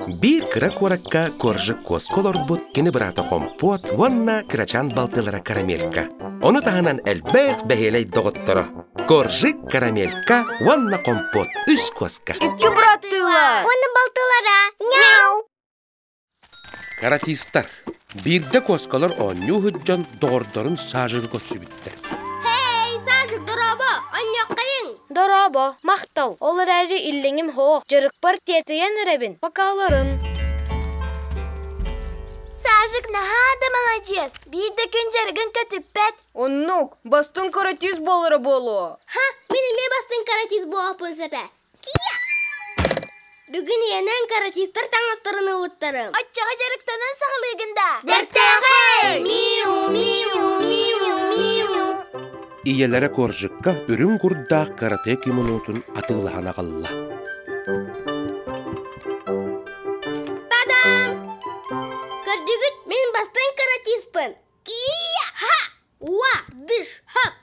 Биир кыра куоракка Коржик куоска олорбут кини быраата Хомпуот уонна кырачаан балтылара Карамелька. Ону таһынан элбэх бэһиэлэй доҕотторо Коржик, Карамелька уонна Хомпуот үс куоска. Икки быраттыылар. Уонна балтылара. Мяу! Каратистар биирдэ куоскалар оонньуу сылдьан доҕордорун саажыгы көрсүбүттэр. Хей, Саажык, дорообо, онньоххайыҥ! Дорообо, махтал. Ол эрээри иллэҥим суох. Дьарыкпар тиэтэйэн эрэбин. Покаларын. Саажык наһаа да маладьыас. Биир да күн дьарыгын көтүппэт. Оннук, бастыҥ каратист буолара буолуо. Ха, мин эмиэ бастыҥ каратист буолуохпун сөп ээ. Киа! Бүгүн ийэнэн каратистар таҥастарын ылбыттарым. Оччоҕо дьарыктанан саҕалыыгын да? Бэртээхэй! Миу, миу, миу, миу. Ийэлэрэ коржикка үрүҥ курдаах карате кимонотун атыылаһан аҕалла. Та-дам! Көрдүгүт, мин бастыҥ каратиспын. Кия! Ха! Уа! Дыш! Хап!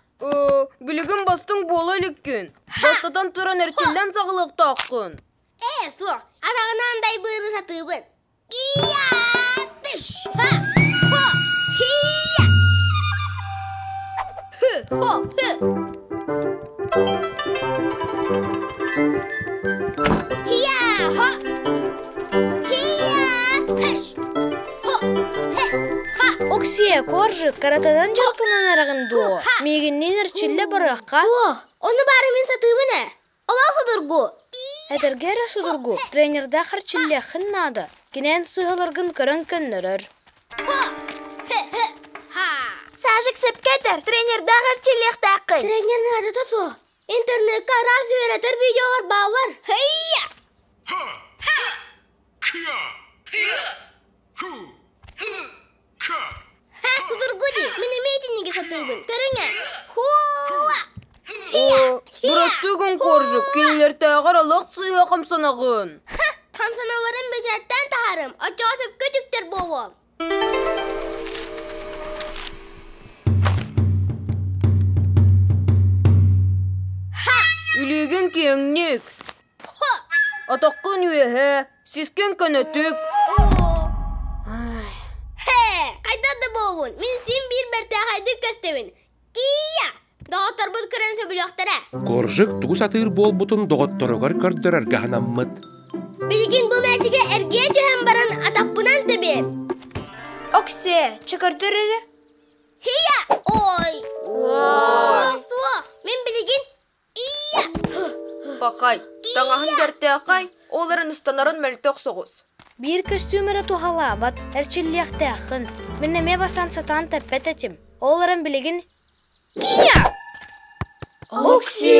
Билигин бастыҥ буола иликкин. Бастатан туран эрчиллэн саҕалыахтааххын. Ээ, суох. Атаҕынан дайбыыры сатыыбын. Кия! Дыш! Ха! Хо! Хия! Хы! Хо! Хы! Хия! Хо! Хия! Хэш! Хо! Хэ! Ха! Оксия, коржик, каратанан дьалпынан араҕын дуо? Миигинниин эрчиллэ барыахха. Суох, ону баары мин сатыыбын ээ. Олох судургу. Этэргэ эрэ судургу, тренердээх эрчиллиэххин наада. Кинээн сыыһаларгын көрөн көннөрөр. Сашик сөпкө этэр, тренердээх эрчиллиэхтээххин. Тренер наадата суох. Интернекка араас үөрэтэр видеолар бааллар. Хейя! Ха, судургу дии. Мин эмиэ итинниги сатыыбын. Көрүҥ ээ. Хуа! Бырастыы гын, Коржик, кинилэртээҕэр олох сыыһа хамсанаҕын. Ха, хамсаналарын бэчээттээн таһаарым. Оччоҕо сөпкө түктэр буолуом. Ха! Илиигин киэҥник. Хо! Атаххын үөһэ, сискин көнөтүк. Хэ, хайдах да буоллун, мин син биир бэртээхэйдик көстөбүн. Кия! Доҕотторбут көрөн сөбүлүөхтэрэ. Коржик тугу сатыыр буолбутун доҕотторугар көрдөрөргө санаммыт. Билигин бу мээчигэ эргийэ түһэн баран атахпынан тэбиэм. Оксе, чөкөрдөр эрэ. Хия! Ой! Суох, суох! Мин билигин Ия! Пахай, таҥаһын бэртээхэй, ол эрэн ыстанарын мөлтөх соҕус. Биир көстүүм эрэ туһалаабат, эрчиллиэхтээххин. Мин эмиэ бастаан сатаан тэппэт этим. Ол эрэн билигин Кия! Окси!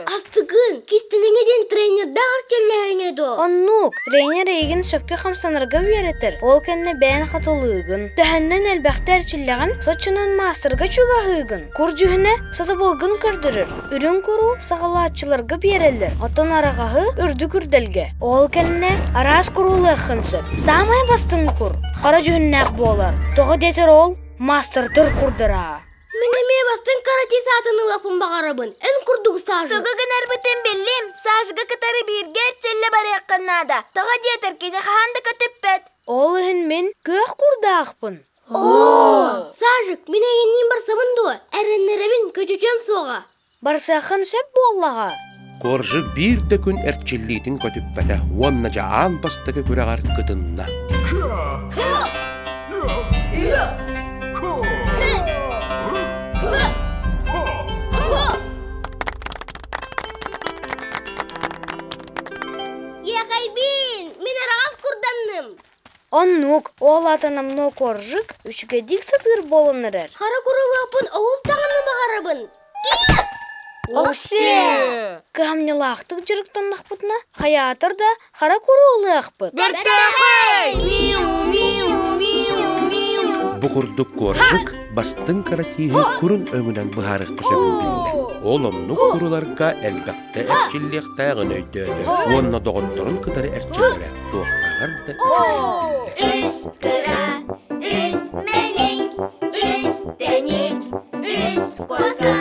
Астыгын, кистэлэҥэ диэн тренердээх эрчиллээҥэ дуо? Оннук, тренер эйигин сөпкө хамсанарга үөрэтэр, ол кэннэ бэйэн хатылыыгын. Төһөннөн элбэхтэ эрчиллэҕин, соччонон маастарга чугаһыыгын. Кур дьүһүнэ сатабылгын көрдөрөр. Үрүҥ куру саҕалааччыларга биэрэллэр, оттон араҕаһы үрдүк үрдэлгэ. Ол кэннэ араас куруулыаххын сөп. Саамай бастыҥ кур хара дьүһүннээх буолар. Тоҕо диэтэр ол маастардар курдара. Мин эмиэ бастыҥ карате саатын ылыахпын баҕарабын. Эн курдук Саша. Тугу гынарбытын биллим. Сашга кытары бииргэ эрчиллэ барыаххын наада. Тоҕо диэтэр кини хаһан да көтүппэт. Ол иһин мин күөх курдаахпын. Оо! Сажик, мин эйигинниин барсабын дуо? Эрэннэрэбин, көтүтүөм суоҕа. Барсыаххын сөп буоллаҕа. Коржик биир да күн эрчиллиитин көтүппэтэ уонна дьэ аан бастакы күрэҕэр кытынна. Иэхэйбиин, мин араҕас курданным. Оннук, ол аата номнуо коржик үчүгэйдик сатыыр буолан эрэр. Хара курулуохпун олус даҕаны баҕарабын. Оксе! Кыһамньылаахтык дьарыктаннахпытына, хайаатар да хара куруолуохпут. Бэртээхэй! Миу, миу, миу, миу. Бу курдук коржик бастыҥ каратиһы курун өҥүнэн быһаарыахха сөбүн биллэ. Ол оннук куруларга элбэхтэ эрчиллиэхтээҕин өйдөөтө уонна доҕотторун кытары эрчиллэрэ туохтааҕар да үчүгэйин биллэ. Үс кыра, үс мэлик, үс тэник, үс коза.